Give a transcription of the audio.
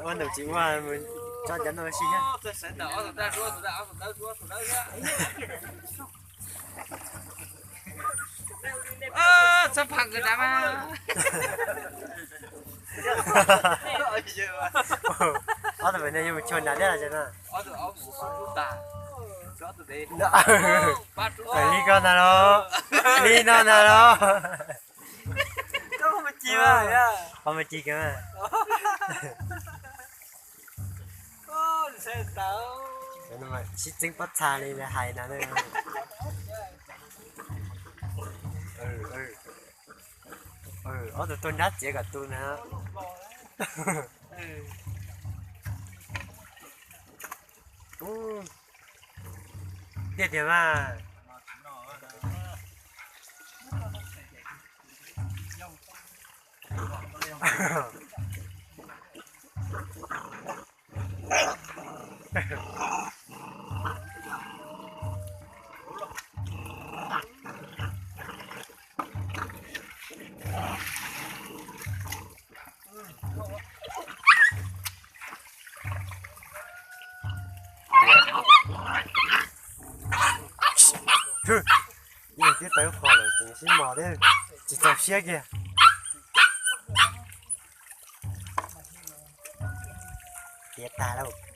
Ua ntaus tsis ua, mus tso cov no ua si thiab. Txhob pham nkawd nrad mas. Ob tug pem no yuav mus chua nrad thiab los no. Li ko ntag los, li no ntag los. Qhov me ci kawg. Sib txeeb pob txha li lawv hais no. Ob tug tuaj nrab txiav kom tu na. Tiag tiag mas. Yeej twb tawv qhov lawm tseem sib mos thiab, tsis txaus siab kiag. Tiav tag lauj.